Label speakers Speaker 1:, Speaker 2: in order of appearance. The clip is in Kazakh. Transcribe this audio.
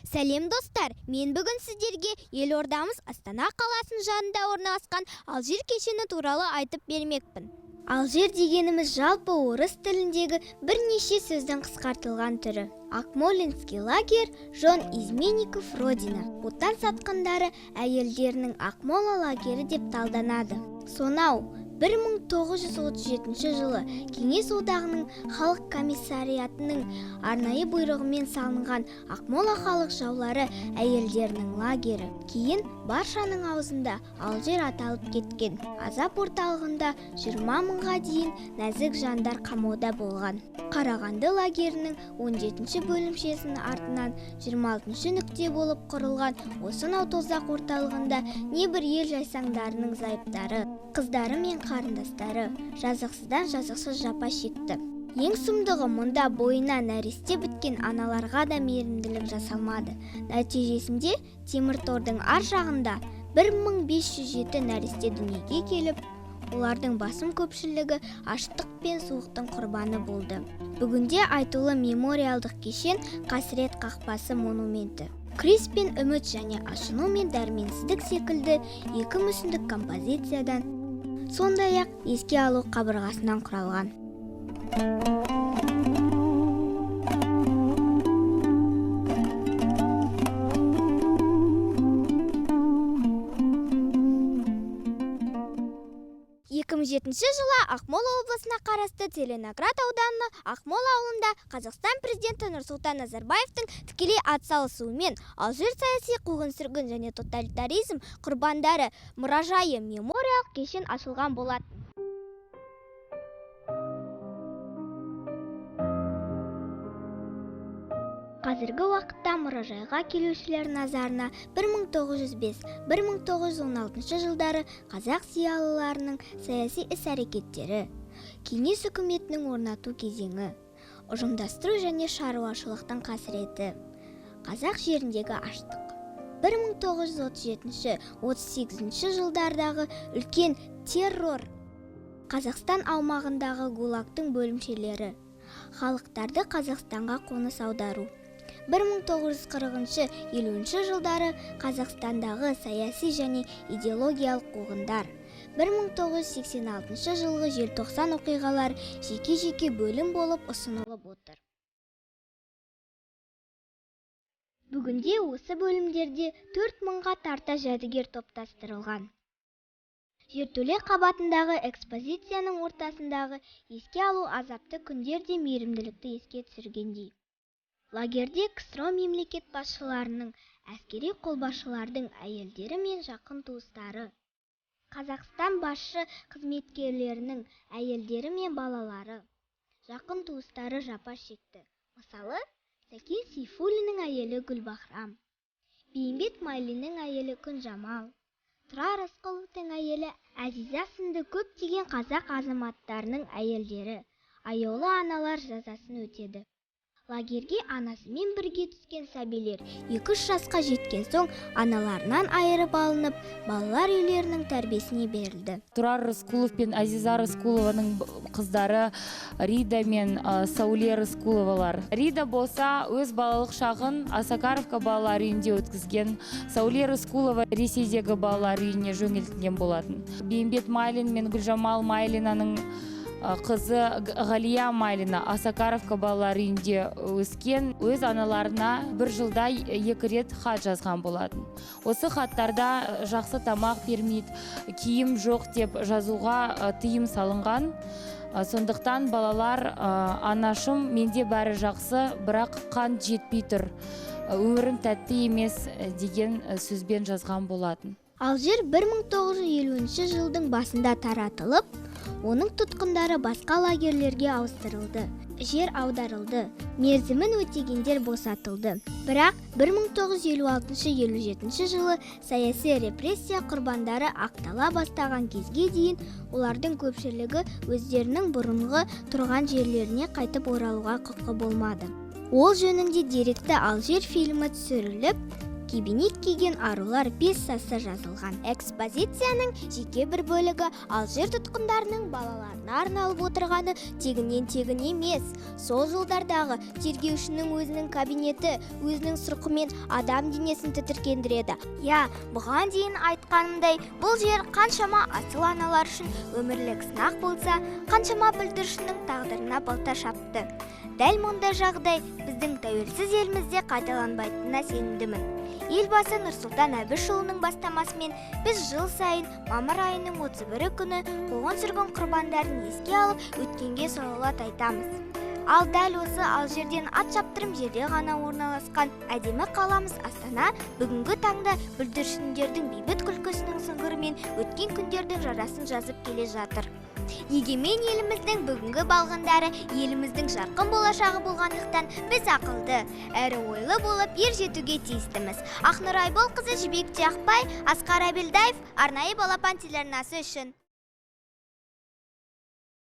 Speaker 1: Сәлем, достар! Мен бүгін сіздерге елордамыз Астана қаласының жанында орналасқан Алжир кешені туралы айтып бермекпін. Алжир дегеніміз жалпы орыс тіліндегі бірнеше сөздің қысқартылған түрі. Акмолинский лагерь жен изменников Родины. Отан сатқындары әйелдерінің Ақмола лагері деп талданады. Сонау 1937 жылы Кеңес Одағының Халық комиссариатының арнайы бұйрығымен салынған Ақмола халық жаулары әйелдерінің лагері. Кейін баршаның аузында Алжир аталып кеткен. Азап орталығында 20 мыңға дейін нәзік жандар қамауда болған. Қарағанды лагерінің 17 бөлімшесінің артынан 26 нүкте болып құрылған осынау тозақ орталығында небір ел жайсаңдарының зайыптары, қыздары мен қарындастары жазықсыздан жазықсыз жапа шекті. Ең сұмдығы, мұнда бойына нәресте біткен аналарға да мейірімділік жасалмады. Нәтижесінде темір тордың ар жағында 1507 нәресте дүниеге келіп, олардың басым көпшілігі аштық пен суықтың құрбаны болды. Бүгінде айтулы мемориалдық кешен Қасірет қақпасы монументі. Күрес пен үміт және ашыну мен дәрменсіздік секілді екі мүсіндік композициядан, сондай-ақ еске алу қабырғасынан құралған. 2007 жылы Ақмола облысына қарасты Целиноград ауданы Ақмола ауылында Қазақстан президенті Нұрсұлтан Назарбаевтың тікелей атсалысуымен Алжир саяси қуғын-сүргін және тоталитаризм құрбандары мұражайы мемориалдық кешен ашылған болатын. Қазіргі уақытта мұражайға келушілер назарына 1905-1916 жылдары қазақ зиялыларының саяси іс-әрекеттері, Кеңес үкіметінің орнату кезеңі, ұжымдастыру және шаруашылықтың қасіреті, қазақ жеріндегі аштық, 1937-38 жылдардағы үлкен террор, Қазақстан аумағындағы ГУЛАГтың бөлімшелері, халықтарды Қазақстанға қоныс аудару, 1940-50 жылдары Қазақстандағы саяси және идеологиялық қуғындар, 1986 жылғы желтоқсан оқиғалар жеке-жеке бөлім болып ұсынылып отыр. Бүгінде осы бөлімдерде 4000-ға тарта жәдігер топтастырылған. Жертөле қабатындағы экспозицияның ортасындағы еске алу азапты күндер де мейірімділікті еске түсіргендей. Лагерде КСРО мемлекет басшыларының, әскери қолбасшылардың әйелдері мен жақын туыстары, Қазақстан басшы қызметкерлерінің әйелдері мен балалары, жақын туыстары жапа шекті. Мысалы, Сәкен Сейфуллиннің әйелі Гүлбахрам, Бейімбет Майлиннің әйелі Күнжамал, Тұрар Рысқұловтың әйелі Әзиза сынды көптеген қазақ азаматтарының әйелдері, аяулы аналар жазасын өтеді. Лагерге анасымен бірге түскен сәбилер 2-3 жасқа жеткен соң аналарынан айырып алынып, балалар үйлерінің тәрбиесіне берілді.
Speaker 2: Тұрар Рысқұлов пен Әзиза Рысқұлованың қыздары Рида мен Сауле Рысқұловалар. Рида болса өз балалық шағын Осакаровка балалар үйінде өткізген. Сауле Рысқұлова Ресейдегі балалар үйіне жөнелтілген болатын. Бейімбет Майлин мен Гүлжамал Майлинаның қызы Ғалия Майлина Осакаровка балалар үйінде өскен, өз аналарына бір жылда 2 рет хат жазған болатын. Осы хаттарда жақсы тамақ бермейді, киім жоқ деп жазуға тыйым салынған. Сондықтан балалар, анашым, менде бәрі жақсы, бірақ қант жетпей тұр, өмірім тәтті емес деген сөзбен жазған болатын.
Speaker 1: Алжир 1950 жылдың басында таратылып, оның тұтқындары басқа лагерлерге ауыстырылды, жер аударылды, мерзімін өтегендер босатылды. Бірақ 1956-57 жылы саяси репрессия құрбандары ақтала бастаған кезге дейін олардың көпшілігі өздерінің бұрынғы тұрған жерлеріне қайтып оралуға құқы болмады. Ол жөнінде деректі Алжир фильмі түсіріліп, Кебенек киген арулар пьесасы жазылған. Экспозицияның жеке бір бөлігі Алжир тұтқындарының балаларына арналып отырғаны тегіннен тегін емес. Сол жылдардағы тергеушінің өзінің кабинеті өзінің сұрқымен адам денесін тітіркендіреді. Иә, бұған дейін айтқанымдай, бұл жер қаншама асыл аналар үшін өмірлік сынақ болса, қаншама бүлдіршіннің тағдырына балта шапты. Дәл мұндай жағдай біздің тәуелсіз елімізде қайталанбайтынына сенімдімін. Елбасы Нұрсұлтан Әбішұлының бастамасымен біз жыл сайын мамыр айының 31 күні қуғын-сүргін құрбандарын еске алып, өткенге салауат айтамыз. Ал дәл осы Алжирден ат шаптырым жерде ғана орналасқан әдемі қаламыз Астана бүгінгі таңда бүлдіршіндердің бейбіт күлкісінің сыңғырымен өткен күндердің жарасын жазып келе жатыр. Егемен еліміздің бүгінгі балғындары еліміздің жарқын болашағы болғандықтан, біз ақылды әрі ойлы болып ер жетуге тиістіміз. Ақнұр Айболқызы, Жібек Жақпай, Асқар Әбілдаев, арнайы «Балапан» телеарнасы үшін.